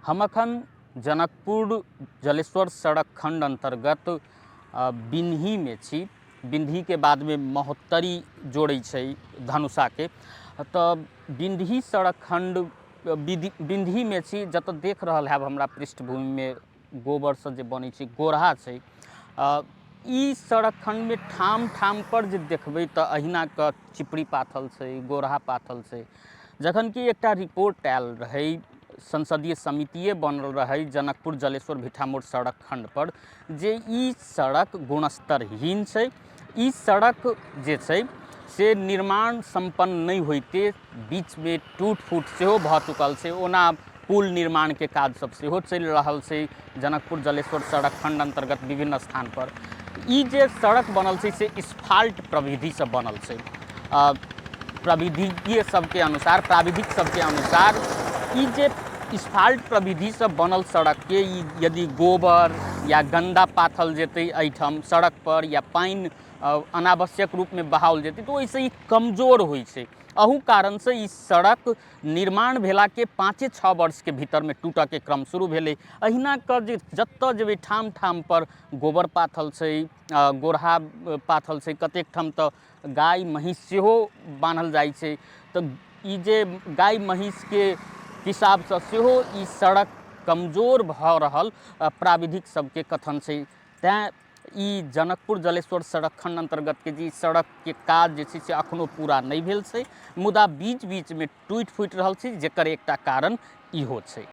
हम अखन जनकपुर जलेश्वर सड़क खण्ड अन्तर्गत बिन्हीमे छी। बिन्हीके बादमे महोत्तरी जोड़ै छै धनुषाके, तऽ बिन्ही सड़क खण्ड बिन्हीमे छी, जतऽ देख रहल हैब हमरा पृष्ठभूमिमे गोबरसँ जे बनै छै गोरहा छै। ई सड़क खण्डमे ठाम ठामपर जे देखबै तऽ अहिनाके चिपड़ी पाथल छै, गोरहा पाथल छै। जखन कि एकटा रिपोर्ट आयल रहै, संसदीय समितिए बनल रहै जनकपुर जलेश्वर भिठामोड़ सड़क खण्डपर, जे ई सड़क गुणस्तरहीन छै, ई सड़क जे छै से निर्माण सम्पन्न नहि होइते बीचमे टूट फूट सेहो भऽ चुकल छै। ओना पुल निर्माणके काज सब सेहो चलि रहल छै जनकपुर जलेश्वर सड़क खण्ड अन्तर्गत विभिन्न स्थानपर। ई जे सड़क बनल छै से स्फाल्ट प्रविधिसँ बनल छै। प्रविधिज्ञ सबके अनुसार, प्राविधिक सबके अनुसार ई जे स्फाल्ट प्रविधिसँ बनल सड़कके ई यदि गोबर या गन्दा पाथल जेतै एहिठाम सड़कपर या पानि अनावश्यक रूपमे बहाओल जेतै तऽ ओहिसँ ई कमजोर होइ छै। अहू कारणसँ ई सड़क निर्माण भेलाके 5-6 वर्षके भीतरमे टूटऽके क्रम शुरू भेलै। अहिना कऽ जे जतऽ जेबै ठाम ठामपर गोबर पाथल छै, गोरहा पाथल छै, कतेक ठाम तऽ गाय महीँस सेहो बान्हल जाइ छै, तऽ ई जे गाय महीँसके हिसाबसँ सेहो ई सड़क कमजोर भऽ रहल प्राविधिक सबके कथन छै। तैँ ई जनकपुर जलेश्वर सड़क खण्ड अन्तर्गतके जे ई सड़कके काज जे छै से एखनो पूरा नहि भेल छै, मुदा बीच बीचमे टूटि फूटि रहल छै, जकर एकटा कारण इहो छै।